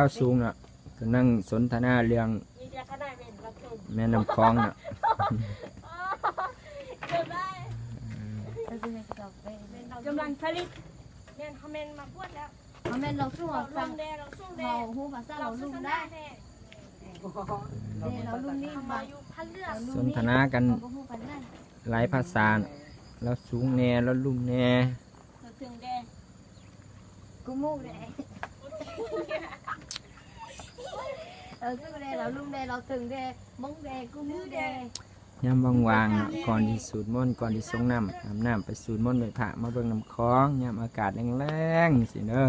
າວສູງເນາະ ກຳລັງສົນທະນາເລື່ອງແມ່ນ້ຳຂອງເນາະ. ກຳລັງຜະລິດ ແມ່ນ ເຮົາແມ່ນມາບວດແລ້ວ ເຮົາແມ່ນລາວສູງ ເຮົາຟັງ ເຮົາຮູ້ພາສາລາວລຸ່ມໄດ້ ເດ້ ລາວລຸ່ມນີ້ມາ ສົນທະນາກັນ ເຮົາບໍ່ຮູ້ປານໃດ ຫຼາຍພາສາ ລາວສູງແດ່ ລາວລຸ່ມແດ່ ເຖິງແດ່ ກູມຸແດ່ ລາວສູງແດ່ ລາວລຸ່ມແດ່ ລາວເຖິງແດ່ ມົງແດ່ ກູມຸແດ່. ຍາມວ່າງໆ ກ່ອນທີ່ສູດມົນ ກ່ອນທີ່ສົງນ້ຳ ອາບນ້ຳ ໄປສູດມົນໄຫວ້ພະ ມາເບິ່ງນ້ຳຂອງ ຍາມອາກາດແລ້ງໆ ຊີ້ເດີ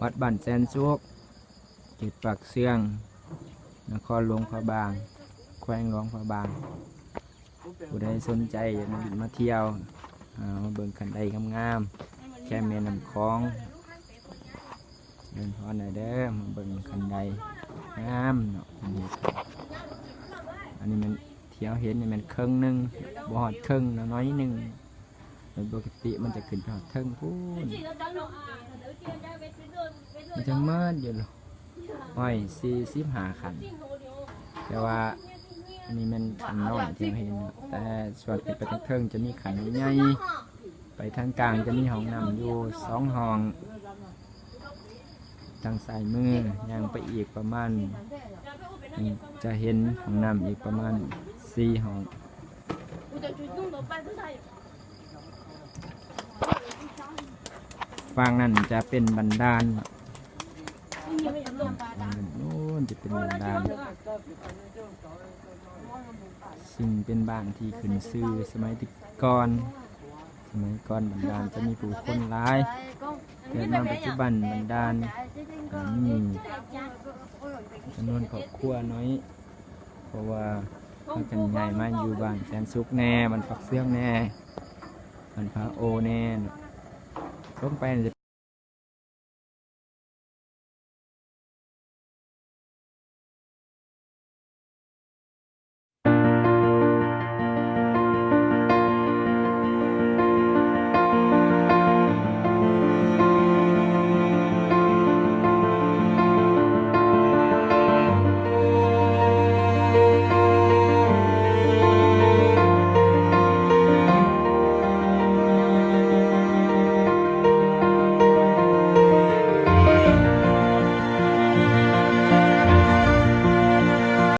ວັດບ້ານແສນສຸກ ເຂດປາກເຊືອງ ນະຄອນຫຼວງພະບາງ ແຂວງຫຼວງພະບາງ. ຜູ້ໃດສົນໃຈຢາກມາຫຼິ້ນມາທ່ຽວ ເອົາ ມາເບິ່ງຄັນໄດງາມໆ ແຄມແມ່ນ້ຳຂອງ ເຊີນຮອນໄດ້ເດີ ມາເບິ່ງຄັນໄດງາມເນາະ. ອັນນີ້ແມ່ນ ທີ່ເຮົາເຫັນນີ້ແມ່ນເຄິ່ງໜຶ່ງ ບໍ່ຮອດເຄິ່ງ ໜ້ອຍໜຶ່ງ ໂດຍປົກກະຕິມັນຈະຂຶ້ນໄປຮອດເທິງພຸ້ນ ມັນຈະໝົດຢູ່ ຮ້ອຍສີ່ສິບຫ້າຂັ້ນ ແຕ່ວ່າອັນນີ້ແມ່ນຂັ້ນນ້ອຍທີ່ເຮົາເຫັນ ແຕ່ສ່ວນຂຶ້ນໄປທາງເທິງຈະມີຂັ້ນໃຫຍ່ ໄປທາງກາງຈະມີຫ້ອງນ້ຳຢູ່ສອງຫ້ອງ ທາງຊ້າຍມື ຍ່າງໄປອີກປະມານ ຈະເຫັນຫ້ອງນ້ຳອີກປະມານສີ່ຫ້ອງ. ຝັ່ງນັ້ນຈະເປັນບັນດານ ຝັ່ງໂນ້ນຈະເປັນບັນດານ ຊຶ່ງເປັນບ້ານທີ່ຂຶ້ນຊື່ສະໄໝແຕ່ກ່ອນ. ສະໄໝກ່ອນບັນດານຈະມີຜູ້ຄົນຫຼາຍ ແຕ່ມາປັດຈຸບັນບັນດານ ອາ ມີຈຳນວນຄອບຄົວໜ້ອຍ ເພາະວ່າພາກັນຍ້າຍມາຢູ່ບ້ານແສນສຸກແດ່ ບ້ານປາກເຊືອງແດ່ ບ້ານຜາໂອແດ່ ລົງໄປ